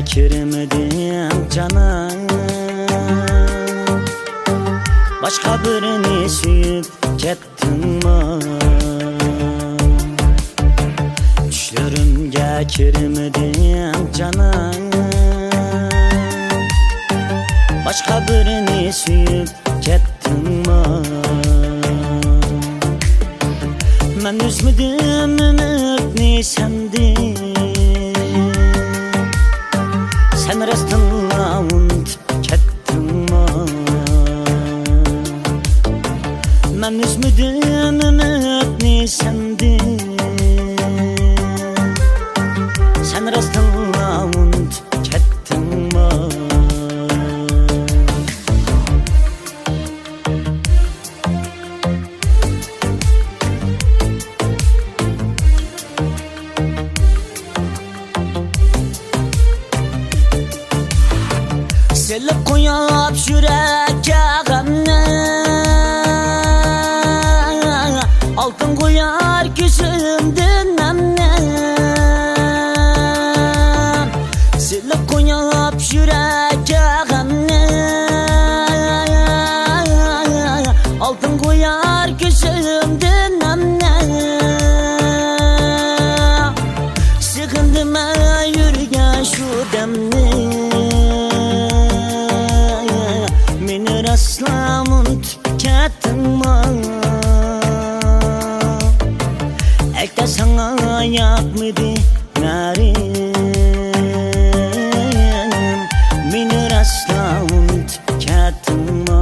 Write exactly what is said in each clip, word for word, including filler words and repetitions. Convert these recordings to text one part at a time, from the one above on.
كىرمىدىم جانان، باشقا بىرنى سۆيۈپ كەتتىڭمۇ؟ چۈشلىرىمگە كىرمىدىڭ جانان، باشقا بىرنى سۆيۈپ كەتتىڭمۇ؟ مەن ئۈزمىدىم ئۈمىدنى سەندىن، سەن راستتىنلا ئۇنتۇپ كەتتىڭمۇ؟ مەن ئۈزمىدىم ئۈمىدنى سەندىن، سەن راستتىنلا ئۇنتۇپ كەتتىڭمۇ؟ سېلىپ قويۇپ يۈرەككە غەمنى، ئالتۇن قويار كۆزۈمدىن نەمنى. سېلىپ قويۇپ يۈرەككە غەمنى، ئالتۇن قويار كۆزۈمدىن نەمنى. سېغىندىم يۈرگەن شۇ دەمنى، مېنى راسلا ئۇنتۇپ كەتتىڭمۇ؟ ئەگەر ساڭا ياقمىدى نارىن، مېنى راسلا ئۇنتۇپ كەتتىڭمۇ؟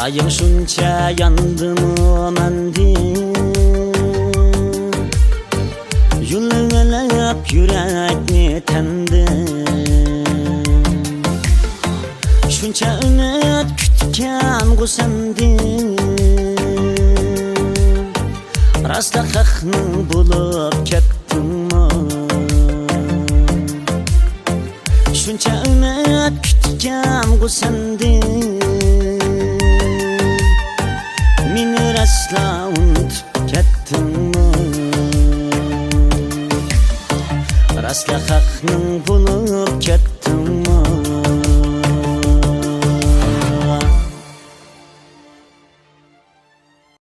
رايىڭ شۇنچە ياندىمۇ مەندىن؟ يۇلۇۋېلىپ يۈرەكنى تەندىن، شۇنچە ئۈمىد كۈتكەنغۇ سەندىن، راسلا خەقنىڭ بولۇپ كەتتىڭمۇ؟ شۇنچە ئۈمىد كۈتكەنغۇ سەندىن، مېنى راسلا ئۇنتۇپ كەتتىڭمۇ؟ راسلا خەقنىڭ بولۇپ كەتتىڭمۇ؟